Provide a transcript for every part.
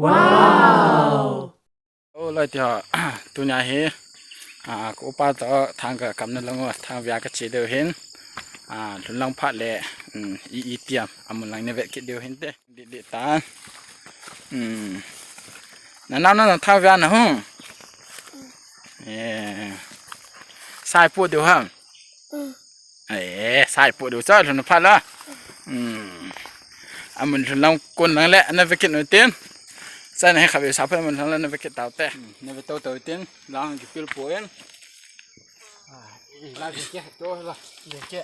Wow! ໂອ້ ລອຍຕິເຫາະ ຕູຍາເຮ ອາ ໂອປາໂຕ ທາງກະກຳນັ້ນລະງ ທາງວຽກະເຈເດີເຫັນ ອາ ລຸນລັງພະແລ ອືມ ອີ ອີຕຽມ ອາ ມຸນລັງເນເວະເກດເດີເຫັນເຕ ເດ ເດຕາ ອືມ ນານານານາ ທາງວຽນະ ຫື ເອ ຊາຍປູດຢູ່ຫື ເອ ຊາຍປູດຢູ່ ຊາຍລຸນພະລະ ອືມ ອາ ມັນລຸນລັງກົນລັງແລ ອັນນັ້ນໄປກິນໂອເຕັນ ຊາຍໃນໃຫ້ຂັບຢູ່ຊາເພິ່ນ ມັນທັງນັ້ນໄປກິນຕາວແຕ ອືມ ໃນໄປໂຕໂຕເຕັນ ລາງກິນປິລໂປເອັນ ອາ ອີລາເດເກໂຕລາເດເກ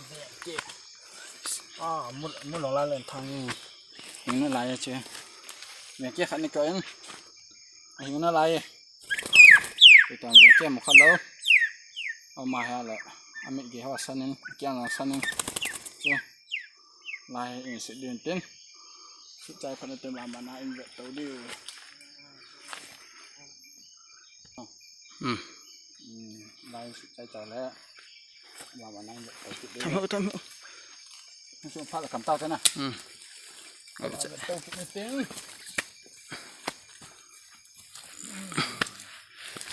ເດເກ ອາ ມຸນ ມຸນລົງລາເລີນທາງນີ້ ເຫັນຫຼາຍເຈ ເດເກ ຂັນນີ້ກໍເອັນ ເຫັນຫຼາຍ Kita yang kiam kalau. Ama hala. Ami ge hawa sanin, kiam sanin. So. Lai in sidin tin. Sucai pada tu mama na in vet tau dia. Hmm. Hmm. Lai sucai cale. Mama na in vet tau dia. Tamu, tamu. Masuk pala kam tau sana. Hmm. Tau dia.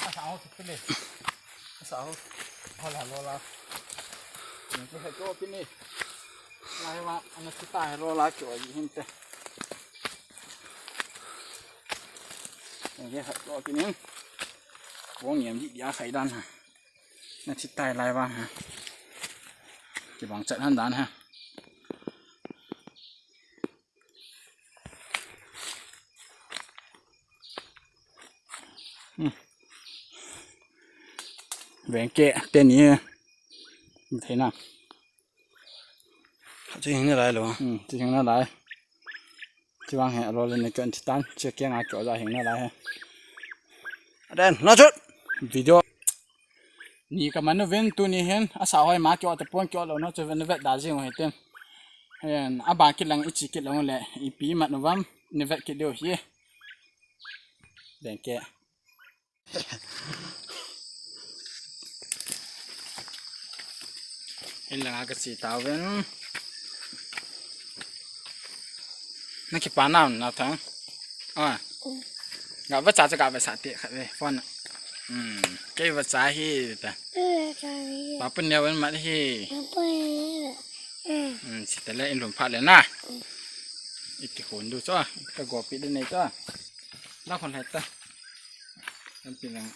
ອາ ສາວເປັນເດ ສາວ ເອົາລະ ລໍລາ ມັນຊິໃຫ້ໂຕກິນນີ້ ລາຍວ່າ ອັນນັ້ນຊິຕາຍ ລໍລາ ຈ່ອຍຢູ່ຫັ້ນແຕ່ ເອົາເດ ໃຫ້ໂຕກິນນີ້ ວງຫຽມຍິກຢາໄຂ່ດັນ ນັ້ນຊິຕາຍ ລາຍວ່າ ຊິບັງຈັດຫັ້ນດານ ແຫວງແກະເຕັ້ນນີ້ ເຫັນນະ ເຂົາຈະເຮັດແນວໃດລະວະ ອືມ ຈະເຮັດແນວໃດ ຊິວາງໃຫ້ອາໂລເລັນໃນເກີນທີ່ຕັນ ເຊກຽງອາໂຈລະເຮັດແນວໃດ ອາແດນ ລາຊຸດ ວິດີໂອ ນີ້ກະມານເວັນຕູນີ້ເຫັນ ອາສາຫອຍມາເຈາະຕະປວນເຈາະແລ້ວເນາະ ຈະເວັນເວັດດາຈິງໃຫ້ເຕັມ ເຫັນອາບາກິດຫຼັງ ອີຈິກິດຫຼັງແຫຼະ ອີປີມານວັມ ເນເວັດກິດເດີເຮ ແດງແກະ ເຫັນແລ້ວກະຊິຕາເວັນ ນັກກິປານ້ຳນະທັງ ອາ ອືມ ກະວາຈາຈະກະໄປສາຕິຂະເວຟອນ ອືມ ເກວາຈາຮີຕະ ເອີ ປາປະເນວເວັນມາຮີ ອືມ ຊິຕະແລະ ອິນລົມພັດແລ້ວນະ ອືມ ອີກກິໂຄນດູຈ້ອ ກະກໍປິດໄດ້ໃນຈ້ອ ລາວຄົນໄທຕະ ມັນເປັນຫຍັງ